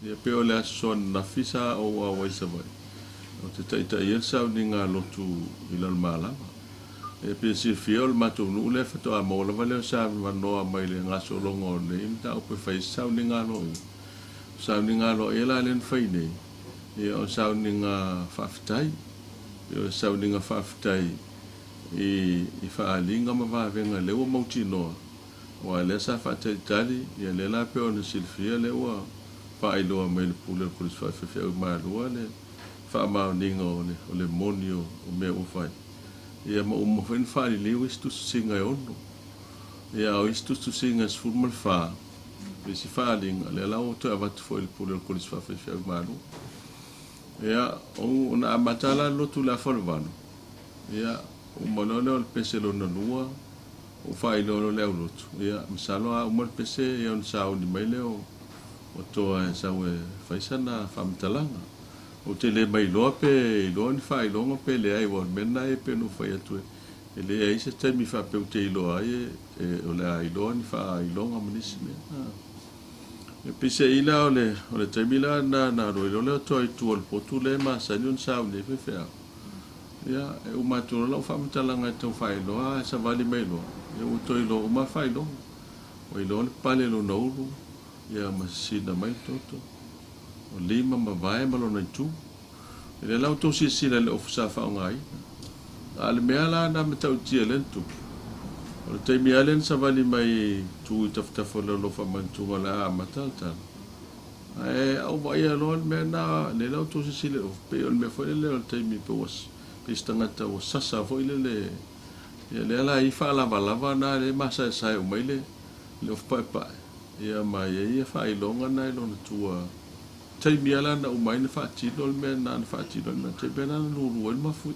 Ia pei o le aso ananafi sa ou auai i Savaii, ou te taitaia le sauniga a lotu i Lalomalava. E pei e silafia o le matou nuu lea faatoa maua lava lea o se avanoa mai le gasologa o lenei mataupu e fai ai se sauniga aloaia. O sauniga aloaia la lea na fai nei, ia o le sauniga faafetai. O le sauniga faafetai i faaaliga ma vavega lea ua mautinoa, aua o lea sa faatalitali, ia lea la pei ona silafia lea ua faailoa mai e le Pule o le Kolisi Faafeafeau i Malua le faamaoniga o le moni o mea ua fai. Ia ma uma foi ona faaliliu isi tusitusiga e 6. Ia a o isi tusitusiga e 14, isi faaaliga, lea la ua toe avatu foi i le Pule o le Kolisi Faafaifeau i Malua. Ia, ona amata la le lotu i le afa o le 8, ia, uma loa lea o le pese lona lua, ua faailoa loa le aulotu, ia, masalo a uma le pese, ia ona sauni mai lea o Toa e sau e fai sana faamatalaga. Ou te le mailoa pe iloa ni faailoga pe leai, aua o le mea lena e pei ona ou fai atu e leai se taimi faapea ou te iloa ai o le a iloa ni faailoga ma nisi mea. E peiseai la o le taimi la lena na alu ai loa lea o Toa i tua o le potu lea e masani ona sauni ai faifeau. Ia, e uma atu loa lau faamatalaga e tau faailoa ae savali mai loa, ia ua toe iloa uma lava faailoga. Ua iloa le pale lona ulu, ia ma sisina mai le toto, o lima ma vae ma lona itu. E lea la ua outou silasila i le ofu sa faaaogaina. A o le mea la na matautia lea na tupu, o le taimi lava lea na savali mai i tu i tafatafa o le laulau faamanatuga o le a amata le tala, ae a ou vaaia loa le mea lena, lea la ua outou silasila i le ofu, pei o le mea foi lele o le taimi pe ua pei se tagata ua sasa foi lele, ia lea la e i ai faalavalava na lea e masaesae uma ai le ofu paepae, ia ma e i ai faailoga na i lona tua. Taimi lava la na uma ai na faatino le mea lena na faatino ai le mea, taimi lava la na lulu ai le mafuie.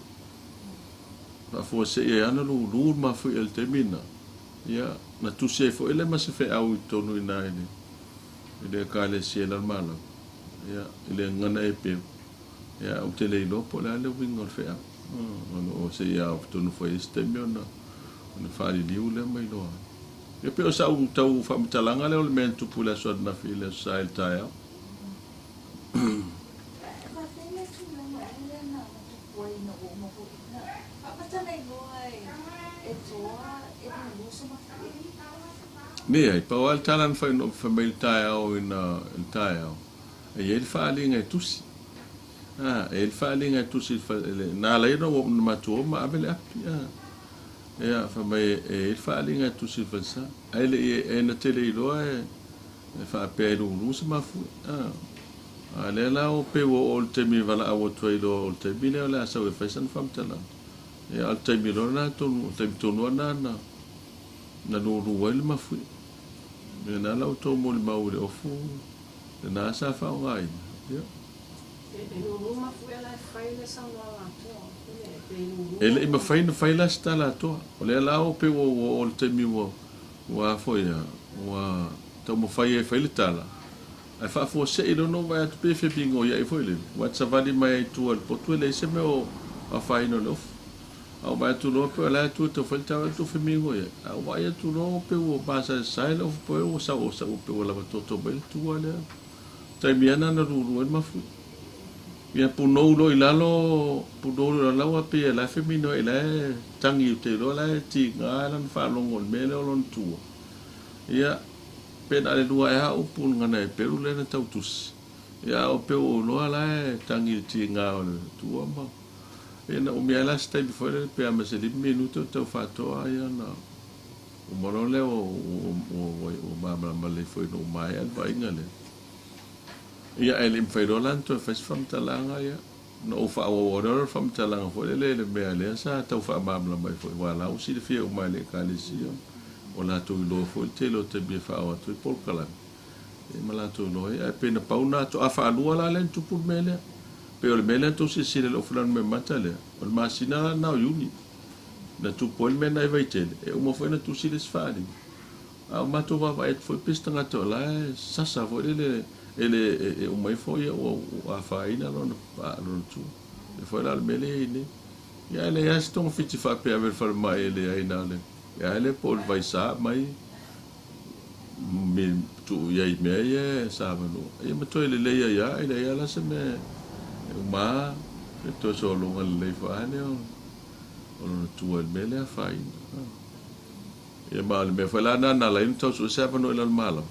Faafuasei ai lava na lulu le mafuie i le taimi lena, ia na tusi ai foi lea ma se feau i totonu i ina i le Ekalesia i Lalomalava, ia, i le gagana Epeu. Ia, ou te le iloa po o le a le uiga o le feau. O lo o seia tonu foi i ai se taimi ona faaliliu lea ma iloa ai. Ia pei o sau tau faamatalaga lea o le mea na tupu i le aso ananafi i le aso Sa i le taeao. E faafetai le tulaga ea lea na tupu ai ina ua uma foi na faamata nei loa e Toa e lulu se mafuie. Leai, pau lava le tala na fai fai mai i le taeao ina i le taeao, e i ai le faaaliga e tusi. A, e i ai le faaaliga e tusi i le na ala ai ona ua matou o ma ave le api. A, ia, fai mai e i ai le faaaliga e tusi i le falesa. Ae le i e na te le iloa e E faapea e lulu se mafue. A lea la ua pei ua oo i le taimi e valaau atu ai loa o le taimi lea o le a sau e fai sana faamatalaga. Ia, a o le taimi loa lena tonu, o le taimi tonu lava lena na lulu ai le mafue. Ia lena la ua outou molimau i le ofu lena sa faaaogaina. Ia. E lulu mafue la e fai le saunoaga a Toa. E le i mafai ona fai la se tala a Toa. O lea la ua pei ua oo i le taimi ua ua a foi a, ua taumafai ai e fai le tala, ae faafuasei loa na ou vaai atu pei e femingoia'i foi lele, ua savali mai ai i tua i le potu e leai se mea o afaina o le ofu. A ou vaai atu loa pei o la e atu e tau fai le tala, ua femingoia'i, ae ou vaai atu loa pei ua masaesae le ofu pei ua sau sau pei ua lava toto mai le tua lea. Taimi lava lena na lulu ai le mafuie. Ia punou loa i lalo, punou loa i lalo aua pei o la e feminoai la e tagi ou te iloa la e tiga lana faalogo i le mea lea o lona tua. Ia, pe na o le lua ea upu gana e pelu lea na tau tusi. Ia, a o pei ua ou iloa la e tagi i le tiga o le tua ma. Ia, na umi ai la se taimi foi lele pe a ma se 5 minute o tau faatoa ia ona uma loa lea ua malamalama lelei foi ina ua maea le vaaiga lea. Ia, ae le i mafai loa la ona toe fai se faamatalaga, ia, ona ou faaauau loa lea o le faamatalaga foi lele i le mea lea sa tau faamalamalama ai foi, aua o la ua silafia uma e le Ekalesia, ua latou iloa foi le tele o taimi e faaoo atu ai polokalame, ia ma latou iloa ai. Ae pei na pau na atu, a faalua la lea na tupu le mea lea. Pei o le mea lea na tou silasila i le ofu lanumeamata lea, o le masina la lena o Iuni, na tupu ai le mea lena i Vaitele, e uma foi ona tusi le isi faaaliga. A o matou vaavaai atu foi pei se tagata o la e sasa foi lele e le e uma ifo ia ua afaina lona lona tua. E foi la o le mea lea e i ai nei. Ia ae leai lava se togafiti faapea e ave i le falemai e leai na o le e a le po o le vaisa mai me tuu i ai i mea ia e sa avanoa. Ia ma toe lelei ai lava, e leai lava la se mea e uma lava, e toe sologa lelei foi lava lea o lona tua i le mea lea e afaina. Ia ma o le mea foi la lena na ala ai ona tau sue se avanoa i Lalomalava,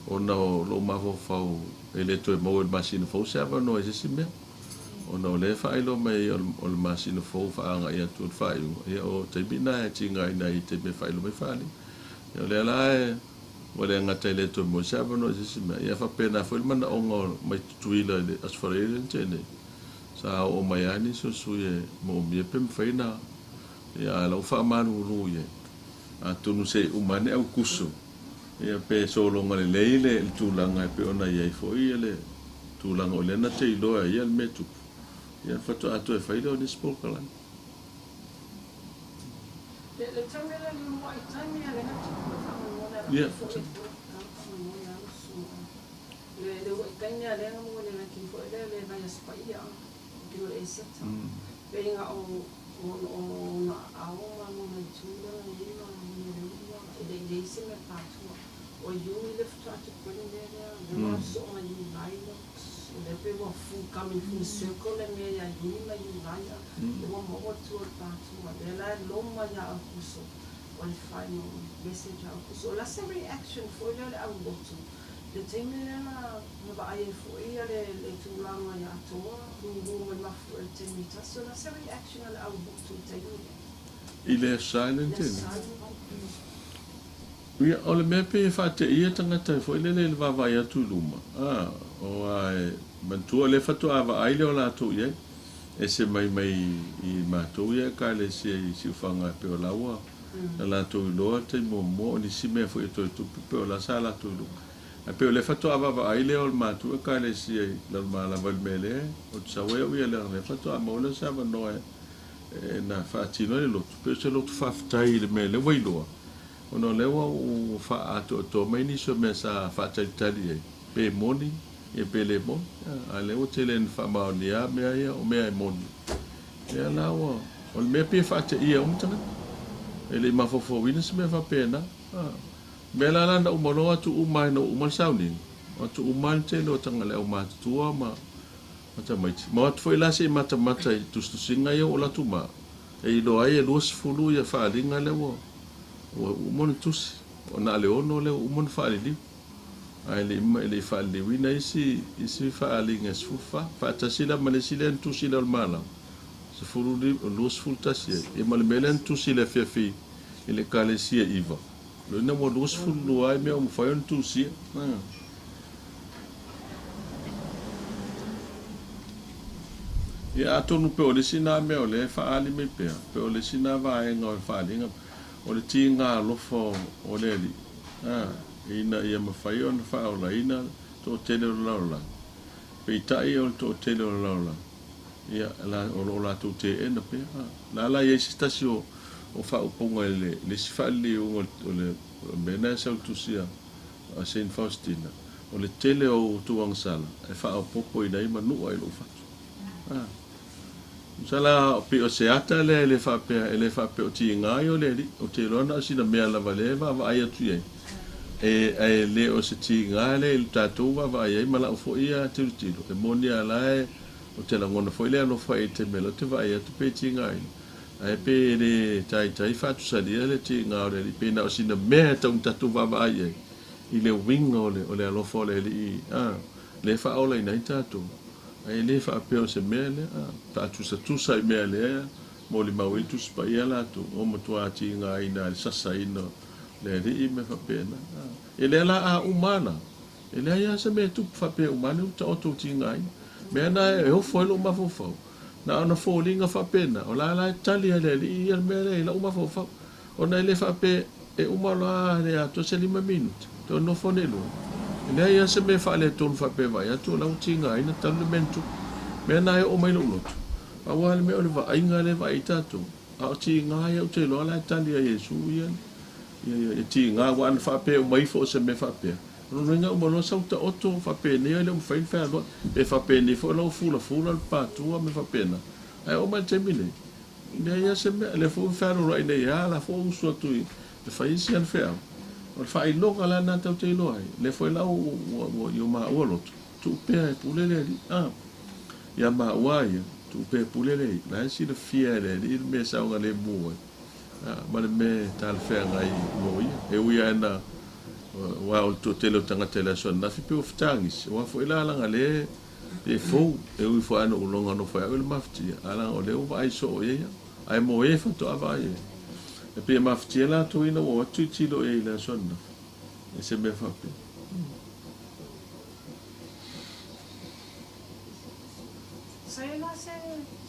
ona o lou mafaufau e le toe maua i le masina fou se avanoa i se isi mea. Ona o lea e faailoa mai ai o le masina fou faaagai atu i le faaiuga, ia o taimi na e tigaina ai i taimi e faailoa mai faaaliga. Ia o lea la e, ua le gata e le toe maua se avanoa i se isi mea, ia faapena foi le manaoga mai Tutuila i le Aso Faraile lea na tea nei, sa oo mai lava nisi o sui e moomia pe mafai ona, ia a o la ua faamalulu i ai. Atonu se i uma ane Aukuso, ia pe sologa lelei le tulaga e pei ona i ai foi le tulaga o lea na te iloa ai ia le mea e tupu, ia faatoa toe fai lea o nisi polokalame. Ia. I le silent ina. Ia, o le mea pei e faateia tagata foi lele i le vaavaai atu i luma, a, aua e manatua o lea faatoa vaai lea o latou i ai, ese mai mai i matou ia Ekalesia i Siufaga e pei o la ua na latou iloa le taimi muamua o nisi mea foi e toe tupu pei o la sa latou iloa. Ae pei o lea faatoa vaavaai lea o le matou Ekalesia i Lalomalava i le mea lea ou te sau ai au ia leaga o lea faatoa maua lea o se avanoa e na faatino ai le lotu, pei o se lotu faafetai i le mea lea ua iloa, ona o lea ua ua faaatoatoa mai nisi o mea sa faatalitali ai, pe moni ia pe le moni, a o lea ua tele ina faamaonia mea ia o mea e moni. Lea la ua, o le mea pei e faateia uma tagata, e le i mafaufauina se mea faapena. O le mea la la na uma loa atu uma ai na ua uma le sauniga, o atu uma ai le tele o tagata le aumatutua ma tamaiti. Ma o atu foi la se i matamata i tusitusiga ia ua o latou ma, e iloa ai e 20 ia faaaliga lea ua uma ona tusi, na o le 6 lea ua uma ona faaliliu. Ae le i, le i faaliliuina isi, isi faaaliga e 14, faatasi la ma le isi lea na tusi i le Malama, 10, 21 ai, ia ma le mea lea na tusi i le afiafi i le Ekalesia 9, lona ua 22 ai mea ua mafai ona tusia. Ia atonu pe o le isi na mea o lea e faaali mai pea, pe o le isi na vaega o le faaaliga, o le tiga alofa o le Alii, ina ia mafai ona faaolaina toatele o le lalolagi. Peitai o le toatele o le lalolagi, ia, o lo o latou teena pea. La la i ai se tasi o faaupuga i le isi faaliliuga o le mea lena e sau i le tusi a Saint Faustina, o le tele o outou agasala e faaopoopoina ai manua i lou fatu. Masala pei o se ata lea e le faapea, e le faapea o tiga ia o le Alii, ou te iloa na o sina mea lava lea e vaavaai atu i ai, e, ae le o se tiga lea i le tatou vaavaai ai ma lau foi ia tilotilo, e moni lava la e, ou te lagona foi le alofa i le taimi o lea ou te vaai atu pe tigaina, ae pe le taitai faatusalia le tiga o le Alii, pe na o sina mea e tau ina tatou vaavaai i ai, i le uiga o le alofa o le Alii, a, lea e faaolaina ai tatou. Ae le faapea o se mea lea, a, faatusatusa i mea lea molimau ai le Tusi Paia latou, o matua tigaina ai le sasaina o le Alii ma mea faapena. A, e lea la a uma ana, e leai lava se mea e tupu faapea uma ane ua taoto ua tigaina. Mea na e ofo ai lou mafaufau, na ona foliga faapena, o la la e tali lava e le Alii ia le mea lea i lau mafaufau. Ona e le faapea e uma loa le atoa se 5 minute, toe nofo ane i luga. E leai lava se mea e faaletonu faapea e vaai atu o la ua tigaina talu le mea na tupu. Mea na e oo mai lou loto, pau lava le mea o le vaaiga lea e vaai ai tatou, a o tiga ia ou te iloa la e tali ai e Iesu ia, ia, ia tiga, aua ana faapea e uma ifo o se mea faapea, o lona uiga e uma loa sau taoto faapenei e le o mafai ona fealuai, pe faapenei foi o la ua fulafula le patua ma mea faapena. Ae oo mai i le taimi nei, Leai lava se mea, lea foi ua fealualuai nei lava, la foi ua usu atu i le fai isi ana feau. O le faailoga la lena tatou te iloa ai, lea foi la ua i o maua loto, tuu pea e pule le Alii. A, ia maua ia, tuu pea e pule le Alii. La e silafia e le Alii le mea e saogalemu ai, a, ma le mea e talafeagai mo ia. E ui lava ina aua o le toatele o tagata i le aso ananafi pei ua fetagisi, aua foi la leaga lea e fou, e ui foi lava ina ou logo nofo ai au i le mafatia, ae leaga o lea ua vaai soo i ai au. Ae mo e faatoa vaai ai. E pei e mafatia latou ina ua o atu tilotilo i ai i le aso ananafi, i se mea faapea. Sa i la se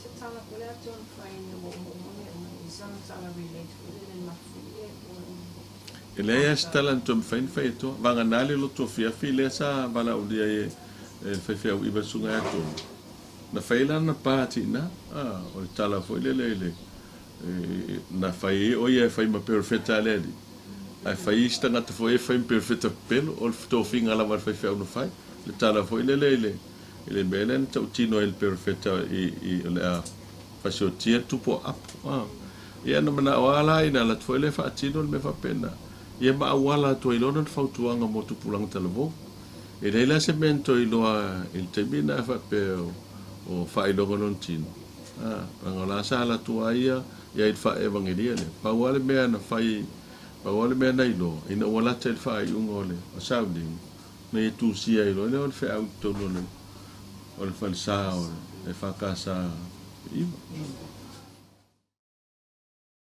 se tala po le atu ona fai ina ua uma uma mea uma i sana tala relate foi lele i mafuie po o E leai lava se tala na toe mafai ona fai atoa. Vagana le loto afiafi lea sa valaaulia ai e le faifeau iva le susuga ia Tony. Na fai ai lana part i ina, o le tala foi lele i le, na fai ai o ia e fai ma perofeta a le Alii, ae fai isi tagata foi e fai ma perofeta pepelo, o le tofiga lava a le faifeau na fai. Le tala foi lele i le, i le mea lea na tautino ai e le perofeta i, i, o le a fasiotia le tupu o apo. Ia na manao lava la ina alu atu foi lea faatino le mea faapena. Ia ma auala atu ai loa lana fautuaga mo tupulaga talavou. E leai la se mea na toe iloa i le taimi lena faapea o faailoga lona tino, a, leaga o la sa alu atu lava ia i ai i le faa-evagelia lea. Pau lava le mea na fai, pau lava le mea na iloa, ina ua lata i le faaiuga o le sauniga, na ia tusia ai loa lea o le feau i totonu o le falesa o le EFKS 9.